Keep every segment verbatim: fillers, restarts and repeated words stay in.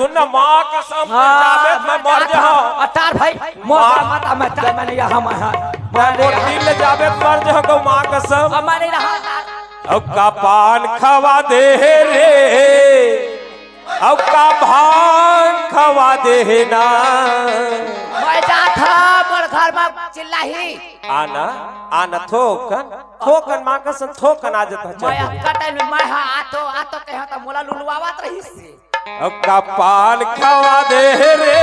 सुन ना, माँ कसम, हाँ, जाबे त मैं मर जाहूँ। अवतार भाई, मोर माँ का मत, मैं, मैं नहीं रहा, मैं, हाँ। मैं मोर दिल ले जाबे त मर जाहूँ, माँ कसम। अब मैं नहीं रहा, अवतार। अब का पान खवा दे हे रे, अब का भांग खवा दे हे ना। मैं जात हँव, मोर घर में चिल्लाही। आना, आना, थोकन, थोकन, माँ कसम, थोकन आ जात हँव, मैं चल। अतका टाइम में मैं हा आतो, आतो कहे त मोला लुलवावत रहिस। अब का पान खवा दे हे रे,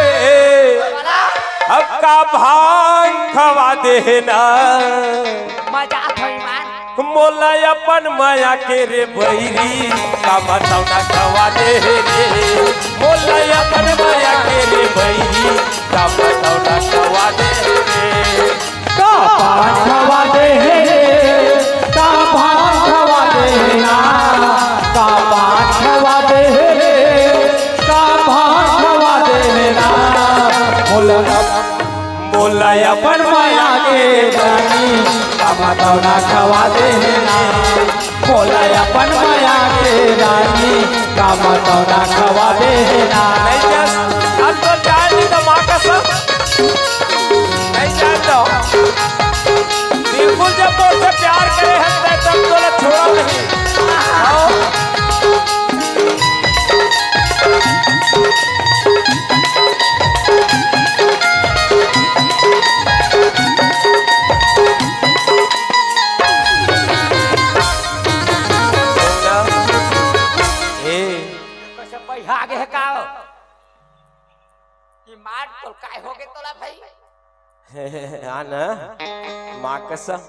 अब का भांग खवा दे हे ना। मजा थोड़ी मार। मोला अपन मया के रे बैरी, का मतौना खवा दे हे रे। मोला अपन मया के रे बैरी, का मतौना खवा दे हे रे। का पान खवा दे हे रे, का भांग खवा दे हे ना, का पान खवा दे हे रे, का भांग खवा दे हे ना। मोला, मोला अपन मया के रानी, का मतौना खवा दे हे ना। मोला अपन मया के रानी, का मतौना खवा दे हे ना। नहीं जा, अब तो जाए नहीं तो माँ कसम। नहीं जाए तो। बिल्कुल जब तोर से प्यार करे हे, तब तोला छोड़ा नहीं। आओ। ए। कैसे बैहा गे हे का? ई मार तोर काय हो गे तोला भाई? आ ना, माँ कसम।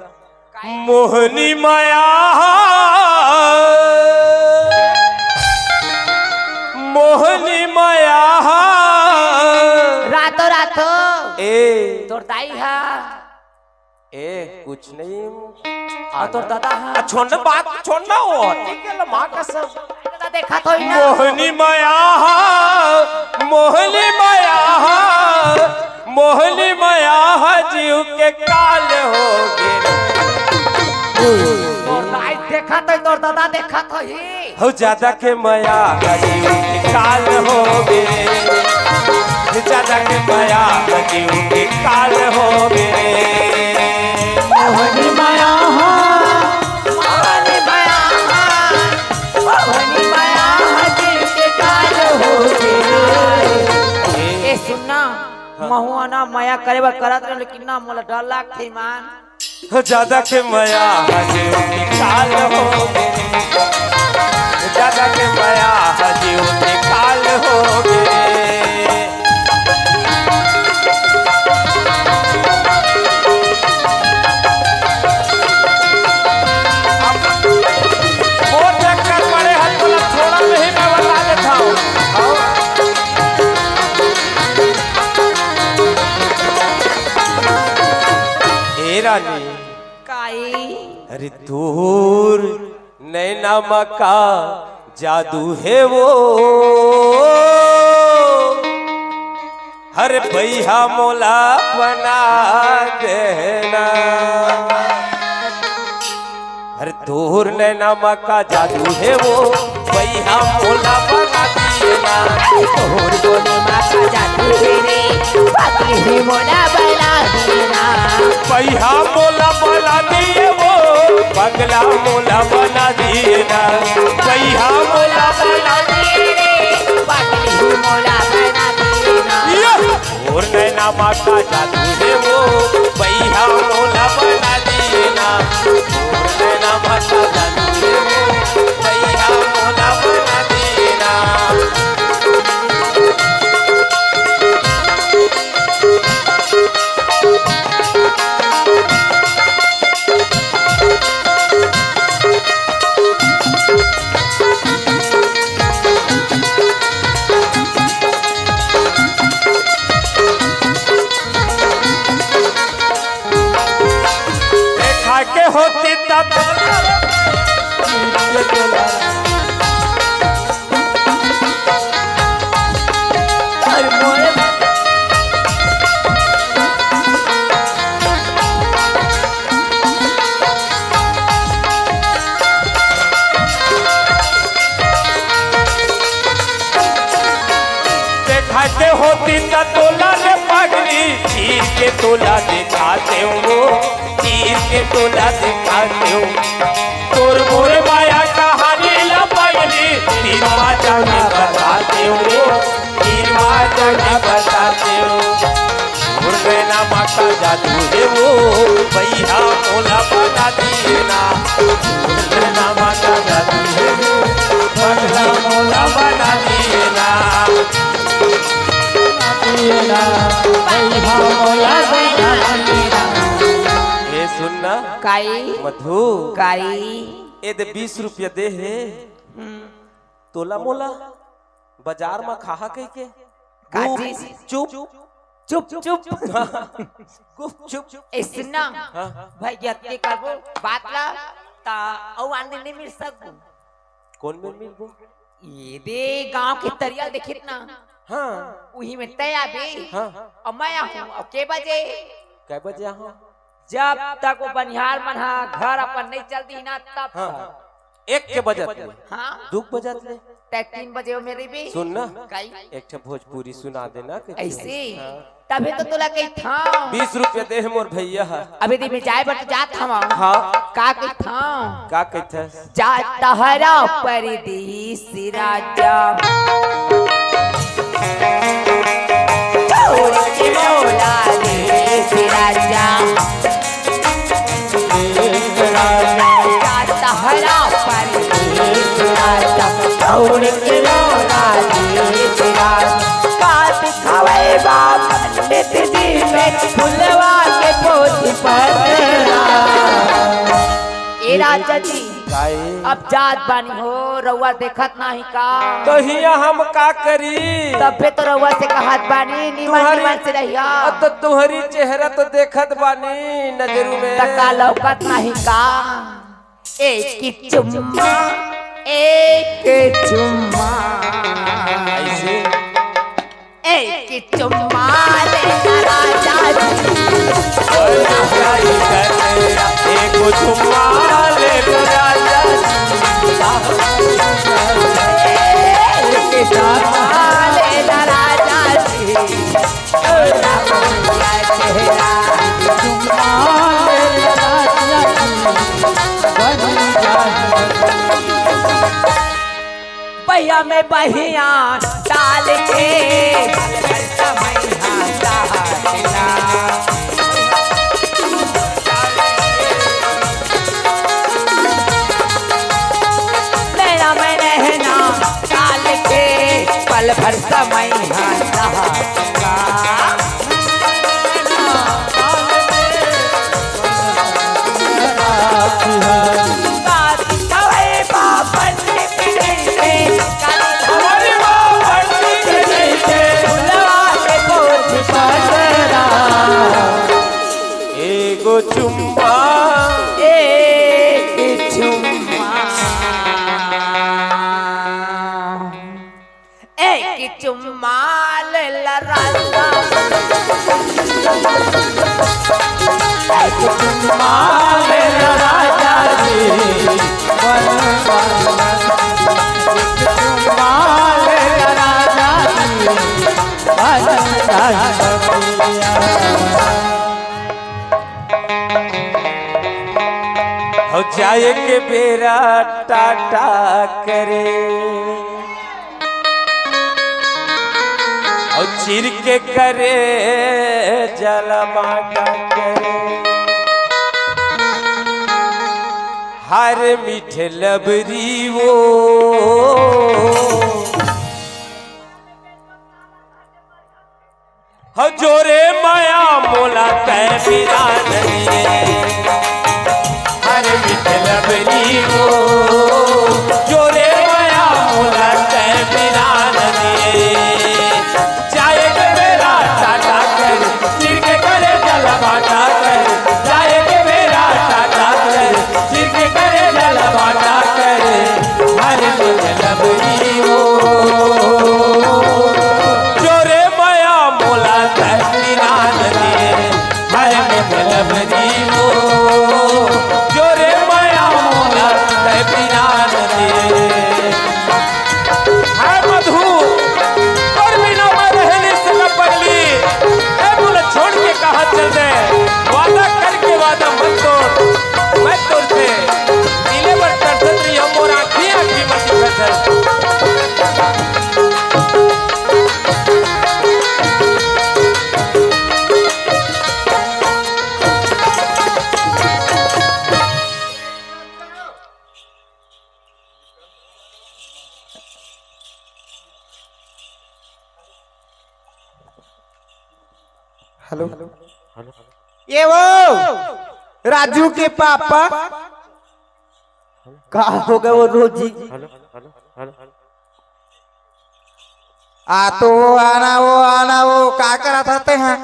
काय? मोहनी मया, मोहनी मया। रातो रातो। ए। तोर दाई हा। ए, कुछ नहीं। अउ तोर ददा हा? आ, छोड़ ना बात, छोड़ ना वो। ठीक है, ला माँ कसम। ददा देखा तो ही ना। मोहनी मया हा, मोहनी मया हा, मोहनी मया हा, जीव के काल हो गे। तोर दाई देखा तो ही, तोर ददा देखा तो ही। हो ज्यादा के मया हा जीव के काल हो गे, ज्यादा के मया हा जीव के काल हो गे। मोहनी मया हा, मोहनी मया हा, मोहनी मया हा जीव के काल हो गे। ए सुन ना, हाँ। महू हा ना मया करे बर करत रहेंव, लेकिन ना मोला डर लागथे ईमान। ज्यादा के मया हा जीव के काल हो गे, ज्यादा के मया हा जीव के काल हो गे। अब मोर चक्कर पड़े हे, तोला छोड़ा नहीं, मैं बता देता हूँ। हाँ। ए रानी। काई? अरे तोर नैना मा का जादू हे वो, हर बइहा मोला बना देना। अरे तोर नैना मा का जादू हे वो, बइहा मोला बना देना। तोर बोली मा का जादू हे रे, पगली मोला बना देना। बइहा मोला बना दिए वो, पगला मोला बना दिए ना। बइहा मोला बना दिए रे, पगली मोला बना दिए ना। ये! तोर नैना मा का जादू हे वो, बइहा मोला बना दिए ना। तोर नैना मा का जादू हे वो, बइहा मोला बना दिए ना। आते होती त तोला ले पगली, चीर के तोला दिखाते हो, चीर के तोला दिखाते हो। तोर मोर माया कहानी ला पगली, तीन बाजा में बताते हो, तीन बाजा में बताते हो। मोर नैना मा का जादू हे वो, भैया मोला बना दिए ना। मोर नैना मा का जादू हे वो, भैया मोला बना दिए ना। ए सुन ना। काई? मधु। काई? ए दे बीस रुपया दे हे। हम्म। तोला मोला बाजार मा खाहा कहिके। काची? गुपचुप। चुप, चुप। हाँ, गुपचुप। ए सुन ना। हाँ। भाई, यत्ते करबो बात ला, ता अउ आन दिन नइ मिल सकबो। कोन मेर मिलबो? ए दे गांव के तरिया ल देखिस ना। हाँ। उही में तैं आबे। हाँ। अउ मैं आहूं, अउ के बजे? कै बजे आहूं? जब तक वो बनिहार मन ह घर अपन नइ चल दिही ना, तब हाँ। तक। एक के बजत ले। हाँ। दू के बजत ले। तैं तीन बजे वो मेरे भी। सुन ना। काई? एक ठे भोजपुरी सुना देना के। अइसे? हाँ। तभे तो तोला कहिथंव। बीस रुपया दे हे मोर भैया ह। अभी दिन में जाए बर तो जात हवं। हाँ। का कहिथंव? का कहिथस? जा तहरा परदेस राजा। छोड़ के मोला देस राजा। जा तहरा परदेस राजा। छोड़ के मोला देस राजा। का दिखावे बा पंडित जी में फुलवा के पोथी पतरा। ए राजा जी, काई? अब जात बानी हो, रउआ देखत नाही का? तो हिया हम का करी? तबे तो रउआ से कहत बानी, निमन तुहरी निमन से रहिया। अब तो तुहरी चेहरा तो देखत बानी नजरू में। त का लौकत नाही का? एक चुम्मा, एक चुम्मा। अइसे? एक चुम्मा ले ना राजा जी। एक चुम्मा ले ना राजा जी। एक चुम्मा ले ना राजा जी। चुम्मा ले ना राजा जी। बहिया में बहिया डाल के, पल भर समैया सहारना। नैना में नैना डाल के, पल भर समैया सहारना। एगो चुम्मा, एक चुम्मा। एक चुम्मा ले ला राजा। एक चुम्मा ले ला राजा जी। वन, वन, वन। एक चुम्मा ले ला राजा जी। वन, वन, वन। हो जाए के बेरा टाटा करे। अउ चीर के करेजा ला बाटा करे। हर मीठे लबरी वो। हव जोरे मया मोला तै मिला नदिए। हर मीठे लबरी वो। जोरे मया मोला तै मिला नदिए। जाए के बेरा टाटा कर, चीर के करेजा ला बाटा कर। जाए के बेरा टाटा कर, चीर के करेजा ला बाटा कर। हर मीठे लबरी वो। जोरे मया मोला तै मिला नदिए। हर मीठे लबरी वो। जोरे मया मोला तै हेलो। ये वो राजू के पापा। का हो गए वो रोजी? आ तो वो आना, वो आना, वो का करत हते हैं?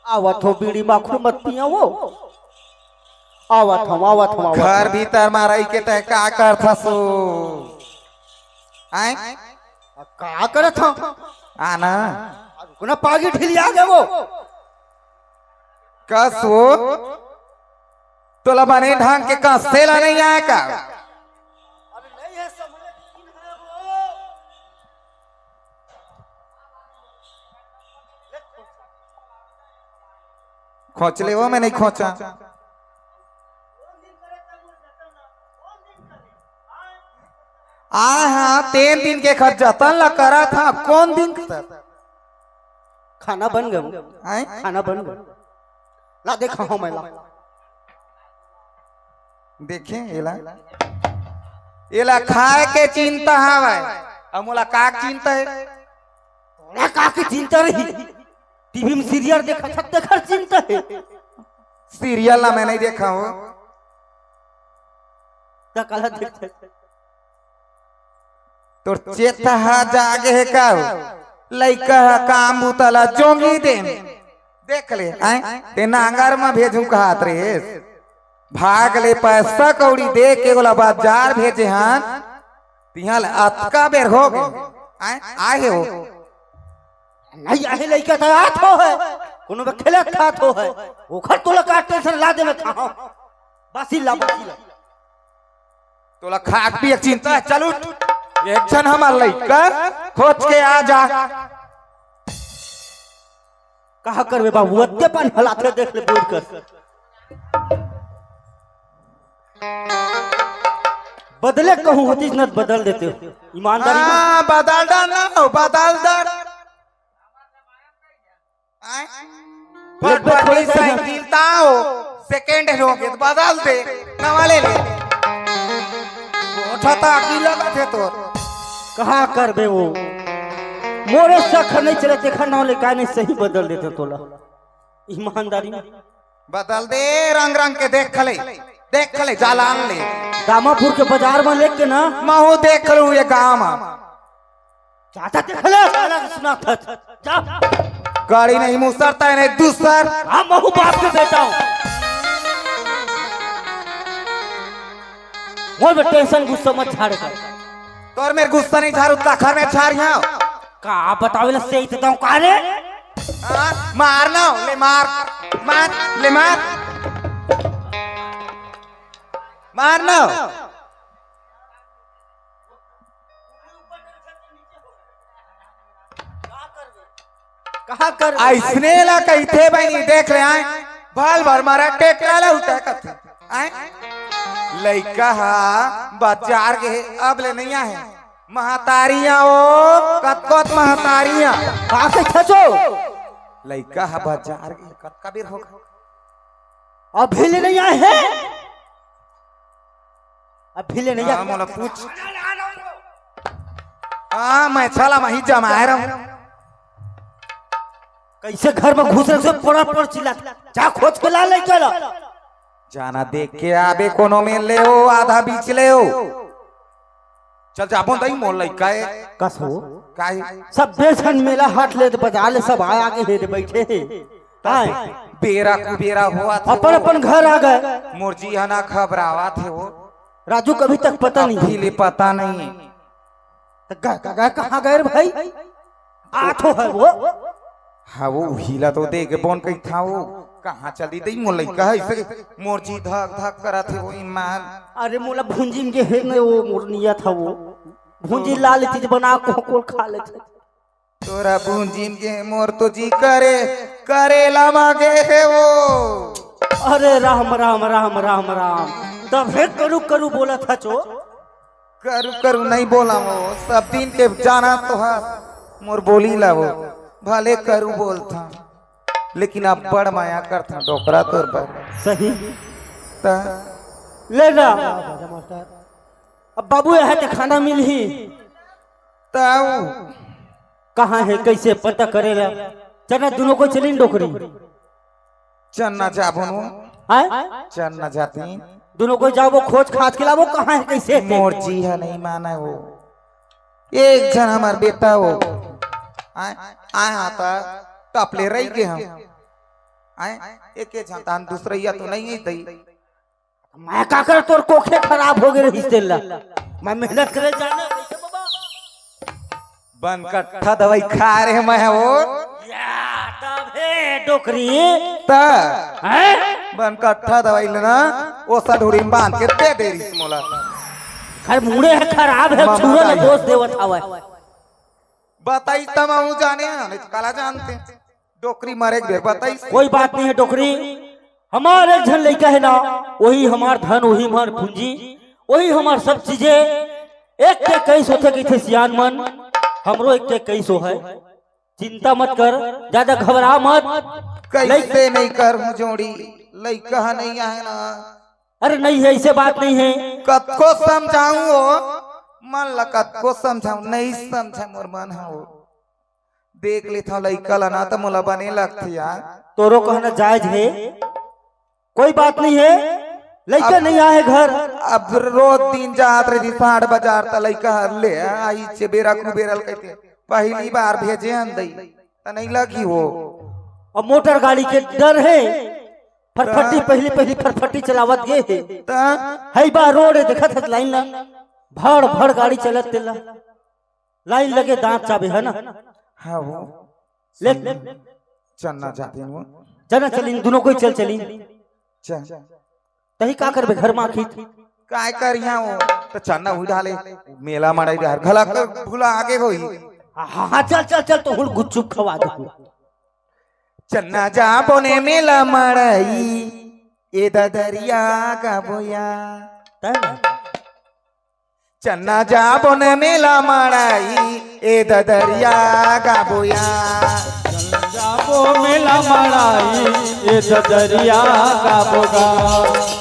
आवत हो बीड़ी माखुर मत पिया वो। आवत हम, आवत हम, आवत घर हम। भीतर मा रही के तय का करत हसो? आय? का करत हम? आना। रुकना, पागी ढिलिया गए वो। कस वो? तोला बने ढंग के कसे ला नहीं आय का? खोच ले वो, मैं नहीं खोचा। आ हाँ, तीन दिन के खर जतन ला करा था, कौन दिन? खाना बन गए, आय? खाना बन गए। ला देखा हो मैं ला। देखे एला, एला खाए के चिंता हवय, अब मोला का चिंता है? तोला का के चिंता रही? टीवी में सीरियल देखा छत देखर चिंता है। सीरियल ला मैं नहीं देखा हूँ। त काला देखते? तोर चेत ह जागे हे का? लइका ह काम बूता ला जोंगी दे। देख ले, आय? ते नांगर म भेजू कहत रेहेस। भाग ले, पैसा कौड़ी दे के ओला बाजार भेजे हन। तिहां ले अतका बेर हो गए। आय? आए हे वो। नहीं आहे लइका त आत हो है। कोनो बे खेलत खात हो है। ओखर तोला का टेंशन ला दे में खाओ। बासी ला, बासी ला। तोला खाक पिए के चिंता है, चल उठ। एक झन हमार लइका खोज के आ जा। कहा करबे बाबू, अत्ते पान हलाथे देख ले बोल कर। बदले कहूँ होतीस न बदल देते हो। ईमानदारी हाँ, बदल डाल ना, बदल डाल। आय? एक बार थोड़े फटफटी से साइकिल ताओ, सेकंड हो गए, बदल दे, नवा ले ले। उठा ता की लगत है तोर। कहा करबे वो? मोरे सख नहीं चले, देखा ना ले, का नहीं सही बदल देते तोला। ईमानदारी में। बदल दे, रंग रंग के देख ले, देख ले, जालान ले। दामापुर के बाजार में लेके ना। महू देख लू ये गांव में। चाचा देख ले, साला के सुना था। जा। गाड़ी नहीं मुसरता है, नहीं दूसर। हाँ, महू बाप के बेटा हूँ। मोर में टेंशन गुस्सा मत झाड़ कर। तोर मेर गुस्सा नहीं झारू, तखर में झार यहाँ। का बतावे ला से इतना का रे? हाँ, मार ना, ले मार, मार, ले मार, मार ना। कहा कर अइसने ला कहिथे बहिनी, देख ले आय, भल भर मारा टेकरा ला उठा कथे। आय, लइका हा बाजार गे, अब ले नहीं आहे। महतारियां ओ, कतकोत महतारियां। का कहिथे चो? लइका हा बाजार गे, कतका बेर होगा? अभी ले नहीं आए हैं। अभी ले नहीं हाँ, आए। मोला पूछ। हाँ, मैं साला वहीं जमाए रहूं। कैसे घर में घुसे से पड़ा पड़ चिल्ला, जा खोज के ला लइका ला। जाना देख के आबे कोनो में ले ओ, आधा बीच ले ओ। चल जाबो दई मोर लइका ए। कस हो? काहे? सब बेसन मेला हाट ले बजार ले सब आय आगे हे दे बैठे हे। आय। बेरा कुबेरा होवत हे अपन वो। अपन घर आ गए। मोर जी हना घबरावत हे वो। राजू कभी तक पता नहीं। अभी ले पता नहीं। त ग-, ग-, ग-, कहाँ गए रे भाई? आथो है वो। हाँ, वो उहिला तो देख बोन कही था वो। कहाँ चली दई मोर लइका है इसे? मोर जी धक धक करत हे वो ईमान। अरे मोला भुंजिम के हे न वो मोर नियत है वो। भुंजी लाल चीज बना को कोल खा लेथे। तोरा भुंजिम के मोर तो जी करे, करेला मांगे हे वो। अरे राम, राम, राम, राम, राम। तब हे करू करू बोला था चो। करू करू नहीं बोला वो, सब दिन के जाना तो हा मोर बोली ला वो। भले करू बोलथा, लेकिन अब्बड़ माया करथा डोकरा तोर बर। सही। त ले ना। अब बाबू यहाँ ते खाना मिलही। ताऊ। कहाँ है, कैसे पता करेला? चना दुनों कोई चलिन डोकरी। चना जाबो नो। आय? चना जाती। दुनों कोई जाबो, खोज खाज के लाबो, कहाँ हे, कइसे हे? मोर जी ह नहीं माने वो। एक झन हमर बेटा वो। आय, आय हा त टपले रहि गे हम। आय, एके झन तान दूसरइया तो नहीं हे तई। मैं का कर, तोर कोखे खराब हो गे रहिस तेला। मैं मेहनत करे जाने। बनकट्ठा दवाई खा रे मैं वो। या, तब हे डोकरी। त हैं? बनकट्ठा दवाई लेना, वो सधुड़ी में बांध के दे दे रहिस मोला। खर मुड़े हे, खराब हे, मामा छुरा ला काई। दोष देवत हवय। बताई त महूं जाने, नहीं तो काला जानते। डोकरी मरे के बेर बताई। कोई बात नहीं हे डोकरी, हमार एक झन लइका हे ना, वही हमार धन, वही हमार पूंजी, वही हमार सब चीजें। एक के कई सोचे कहिथे सियान मन, हमरो एक के कई सो हे। चिंता मत कर, ज्यादा घबरा मत। कइसे नहीं कर जोड़ी, लइका ह नहीं आहे ना। अरे नहीं हे, अइसे बात नहीं हे। कतको समझाऊं वो, मन ला कतको समझाऊं, नहीं समझे मोर मन ह वो। देख लेथव लइका ला ना, त मोला बने लगथे यार। तोरो कहना जायज हे, कोई बात नहीं हे, लइका अब नहीं आहे घर। अब रोज दिन जात रहिथे हाट बाजार, त लइका हर ले आइचे बेरा कुबेरा ल कहिथे, पहली बार भेजे हन दई, त नहीं लगी वो। अब मोटर गाड़ी के डर हे, फरफटी त पहली पहली फरफटी चलावत गे हे। त हई बा रोड हे, देखत हस लाइन ला, भड़ भड़ गाड़ी चलत तेला। लाइन लगे दांत चाबे हे ना। हाँ वो। ले। चन्ना जातिन वो। चन्ना चलिन, दुनों कोई चल चलिन। चल। तही का करबे घर मा आखिर? काय करिया वो? त चन्ना हुई डाले। मेला मड़ई डहर घला के भुला आगे होई। हाँ, हाँ, हाँ, चल, चल, चल, तो हुल गुपचुप खवा दे। चन्ना जाबो ने मेला मड़ई, ए ददरिया गाबो या। तब? चन्ना जाबो ने मेला मड़ई, ए ददरिया गाबो या। चन्ना जाबो मेला मड़ई, ए ददरिया गाबो गा।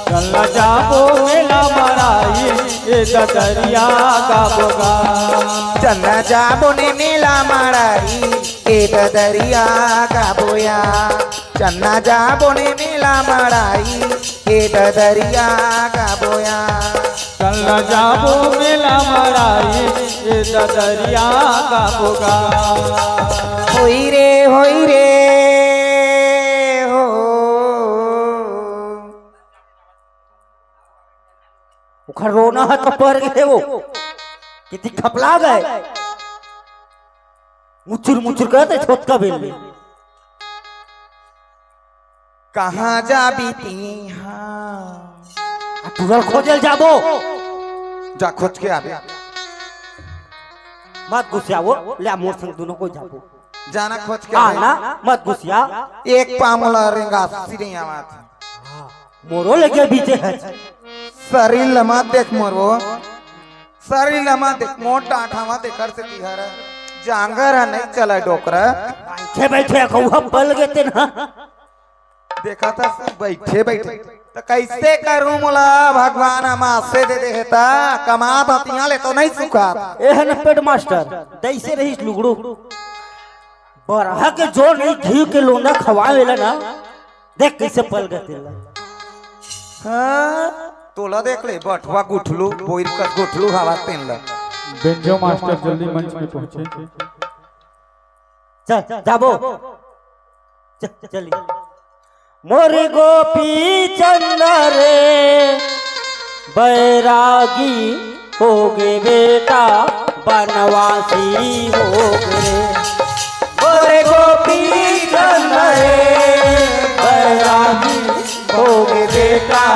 चन्ना जाबो मेला मड़ई, ए ददरिया गाबो गा। चन्ना जाबो ने मेला मड़ई, ए ददरिया गाबो या। चन्ना जाबो ने मेला मड़ई, ए ददरिया गाबो या। चन्ना जाबो मेला मड़ई, ए ददरिया गाबो गा। होई रे, होई रे, हो। ओखर रोना ह त पर गे वो। किती खपला गे। मुचुर मुचुर करत हे छोटका बेल में। कहाँ जाबी तिहाँ? आ, तुरल खोजल जाबो। जा खोज के आबे। मत गुसिया वो, ले मोर संग दुनों कोई जाबो। जाना खोज के आ आबे। ना, मत गुसिया। एक पाँव ला रेंगा सिरे आवाज। हाँ, मोरो लगे बीते हे। शरीर ला मत देख मोरो। शरीर ला मत देख, मोट डांठ हवा तेकर से तिहर जांगर ह नहीं चला डोकरा। बैठे बैठे कौआ पल गे ते ना। देखा था सब बैठे बैठे। त कइसे करूं मोला भगवान ह मासे दे दे हे त कमात हतिया ले तो नहीं सुखात। ए हे न पेट मास्टर, तइसे रहिस लुगड़ू। बरहा के जोर नहीं घी के लोंदा खवावेला ना। देख कइसे पल गे तेला। हाँ, तोला देख ले, बठवा गुठलू, बोइर कस गुठलू हवा तेन ला। बेंजो मास्टर जल्दी मंच में पहुंचे। चल, जाबो। चल, चली। मोर गोपी चंद रे, बैरागी होगे बेटा, बनवासी होगे रे। मोर गोपी चंद रे, बैरागी होगे बेटा,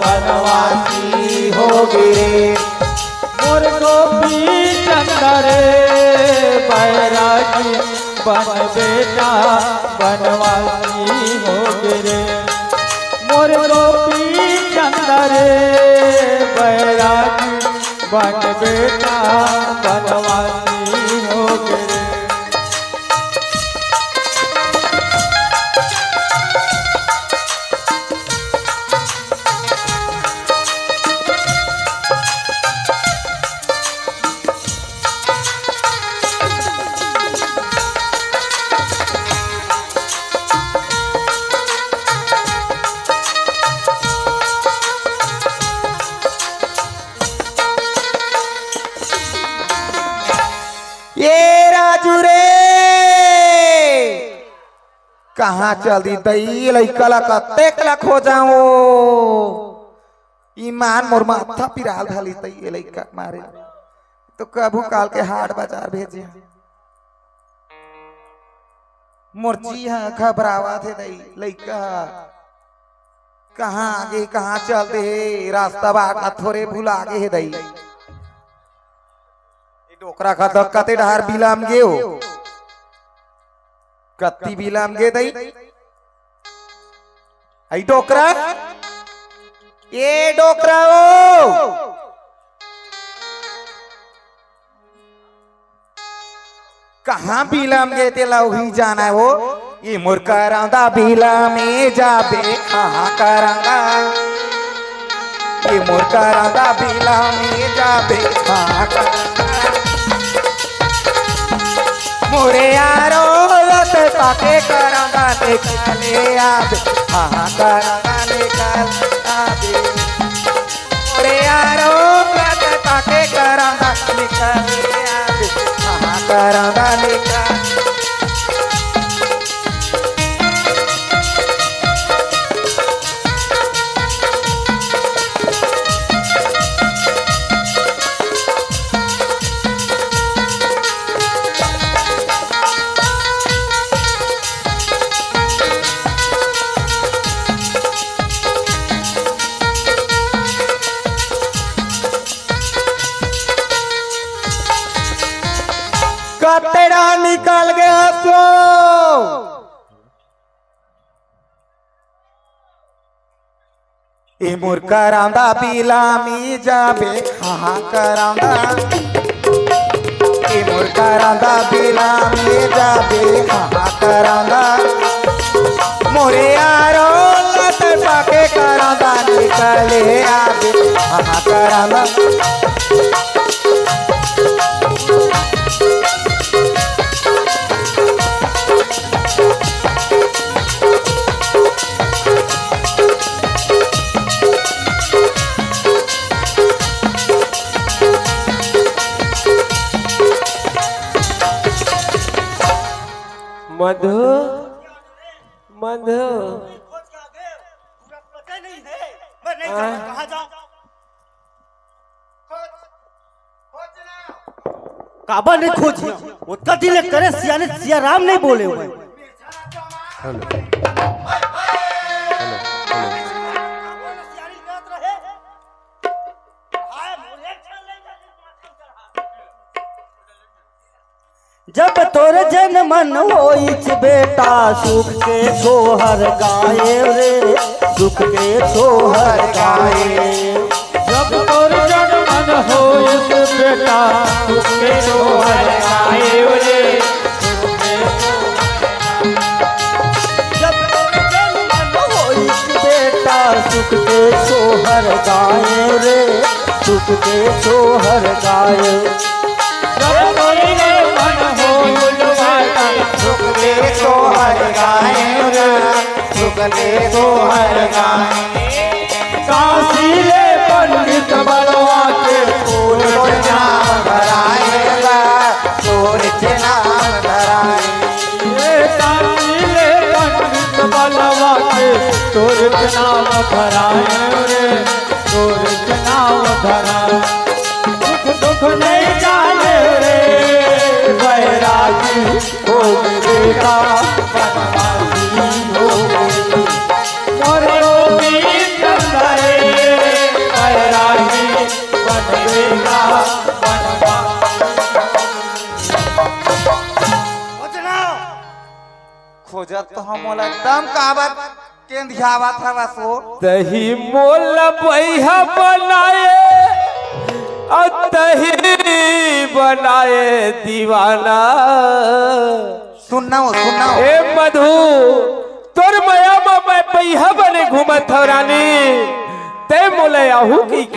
बनवासी होगे रे। मोर गोपी चंद रे, बैरागी बन बेटा, बनवासी होगे रे। मोर गोपी चंद रे, बैरागी बन बेटा, बनवासी होगे रे। कहाँ चल दी दई, लइका ला कतेक ला खोजाओ। ईमान मोर माथा पिराल धलिस दई, ये लइका मारे तो कभू काल के हाट बाजार भेजे। मोर जी ह घबरावत हे दई, लइका कहाँ आगे, कहाँ चल दे हे, रास्ता बाट ला थोरे भुला गे हे दई। ये डोकरा का तो कते डहर बिलाम गे हो, कत्ती बिलाम गे दई। आई डोकरा, ए डोकरा ओ, कहाँ बिलाम गे तेला उही जाना हो। ये मोर करौंदा बिलामे जाबे, कहाँ करौंदा। ये मोर करौंदा बिलामे जाबे, कहाँ करौंदा। मोरे यारो लत पाके करौंदा निकले आबे, कहाँ करौंदा निकल आबे। मोरे यारो लत पाके करौंदा निकले आबे, कहाँ करौंदा निकल। कतेड़ा निकल गया सो। ए मोर करौंदा बिलामी जाबे, हाँ करौंदा। ए मोर करौंदा बिलामी जाबे, हाँ करौंदा। मोरे यारो लत पाके करौंदा निकले आबे, हाँ करौंदा। मधु, मधु। खोज के आगे पूरा पता नहीं है। मैं नहीं आ? जानता कहाँ जाऊँ। खोज, खोज ना। काबर नहीं खोजिया? ओतका दिन ले करे सियाने सिया राम नहीं बोले हुए। हेलो। Hello, hello. जब तोर जन मन होइच बेटा, सुख के सोहर गाए रे, सुख के सोहर गाए। जब तोर जन मन होइच बेटा, सुख के सोहर गाए रे। जब तोर जन मन होइच बेटा, सुख के सोहर गाए रे, सुख के सोहर गाए। जब तोर जन मन होइच बेटा, सुख के सोहर गाए रे, सुख के सोहर गाए। काशी ले पंडित बलवा के फूल के नाम धराए बा, फूल के नाम धराए। ए काशी ले पंडित बलवा के फूल के नाम धराए रे, फूल के नाम धराए। सुख दुख नहीं जाने रे बैरागी, हो गए बेटा बनवासी हो गए। मोर गोविंद करे बैरागी बन बेटा बनवासी। खोजना। खोजत तो हम मोला एकदम काबर केंधियावत हवस वो। तही मोला बइहा बनाए, अउ तही बनाए दीवाना। सुन ना वो, सुन ना वो। ए मधु, तोर मया म मैं बइहा बने घूमत हव रानी, तैं मोला आहू कहिके